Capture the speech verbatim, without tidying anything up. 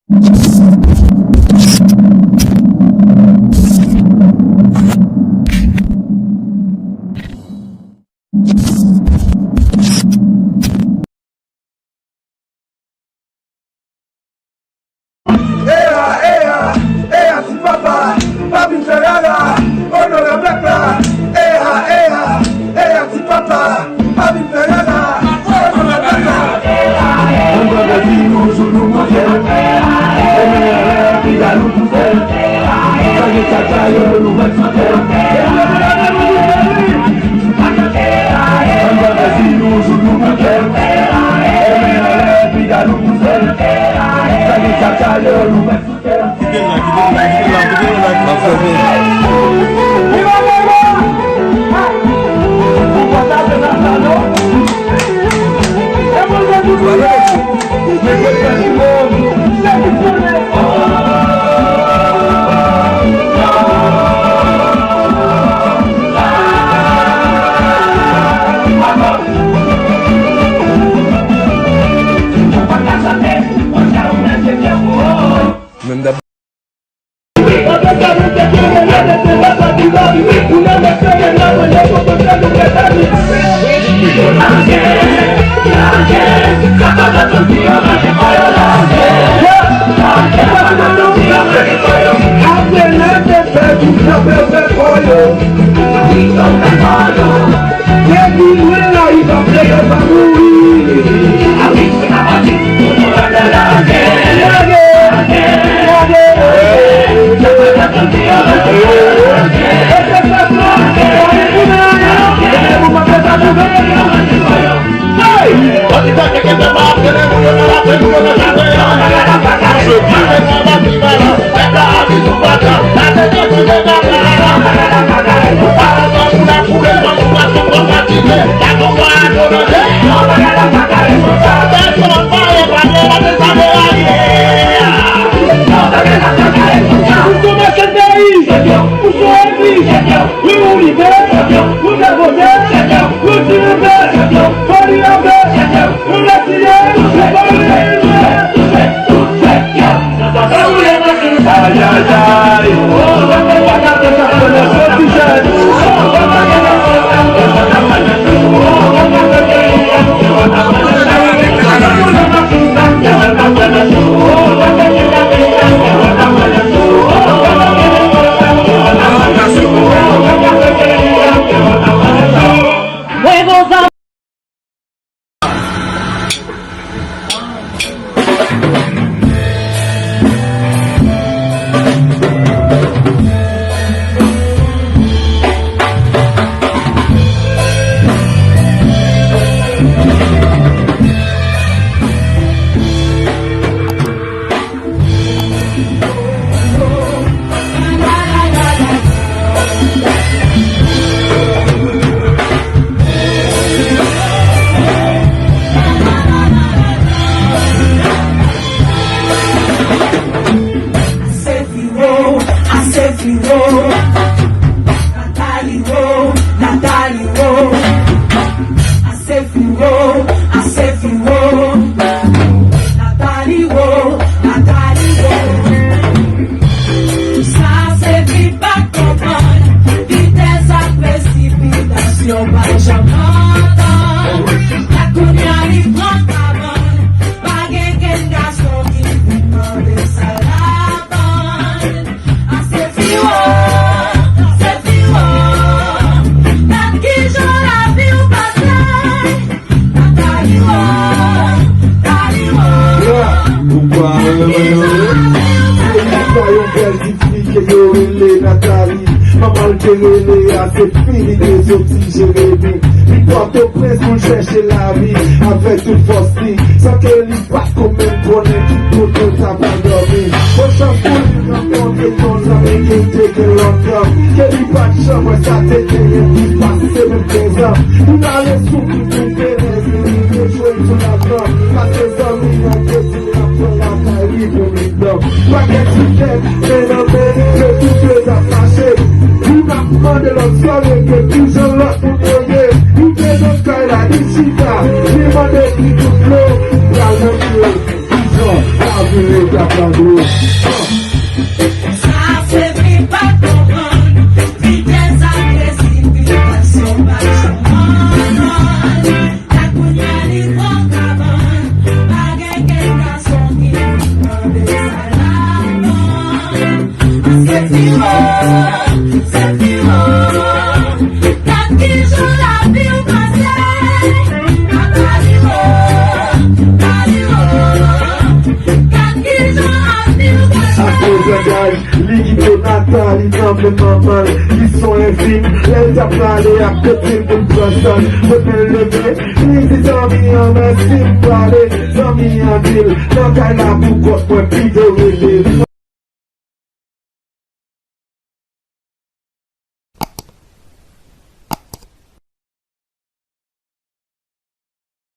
Eya, eya, eya, ti papa, pa vin fè rara, onorab Black la. Eya, eya, eya, ti papa, pa vin fè rara, onorab Black la. Ann pran plezi nou, jou nou pran kè. Lè men anlè, piga nou pouse. Sa gen tchatcha yo, nou mèt chante. Ann pran plezi nou, jou nou pran kè. Lè men anlè, piga nou pouse. Sa gen tchatcha yo, nou mèt chante. Kite l la, kite l la, kite l la, kite l la. M ap fèmen. Menm dab. Depi lwen la, li pa vle yo pa mouri. Lage, lage. Ou se yon mèsenn peyi, ou se yon epi, wi ou rive, ou depoze, ou tire anpe, foli anpe, ou retire, foli anpe. Ayayay. Ase fi wo, ase fi wo. Nathalie wo, Nathalie wo. Ase fi wo, ase fi wo. Nathalie wo, Nathalie wo. Sa se fi pa konprann, vitès ak presipitasyon pa janm antann. Kounye a li pran kabann, pa gen kenn gason ki vin mande sa l ap tann. Ase fi wo, ase fi wo. Gad kijan lavi w pase. Ou pa renmen yo. Se istwa yon bèl ti fi ke yo rele Nathalie. Manman l te rele a se fi li te soti Jeremi. Li Pòtoprens pou l chèche lavi avèk tout fòs li. San ke li pa t ko menm konnen ki kote l t ap dòmi. Bon chans pou li rankontre yon zanmi ki te gen lontan ke li pa t janm wè, sa te genyen pi pase menm kenz an. Li ale sou tout diferans, li rejwenn sou lajan, paske zanmi an te di l ap pran lakay li pou li blan. Pakèt sou tèt, men nan men, yo tout de ap mache. Youn ap mande lòt sa l ye, kijan lòt moun yo ye. Li te nan kay la, li chita, li mande ki kout dlo, pral montre kijan lavi yo t ap Sa se pi pa konprann, vitès ak presipitasyon pa janm ann. Kat kounye a li twò kabann, pa gen kèk gason ki mande sa la. Se pi wo, se pi wo. Gad kijan lavi w pase. Ap pale wo, pale wo. Gad kijan lavi w pase. Akoz langaj li kite Natali nan men manman l ki son enfim. Lè l t ap prale ak kopil pou l pran san l, demen l leve, li di zanmi an mèsi m prale. Zanmi an di l nan kay la pou kont mwen pito rele.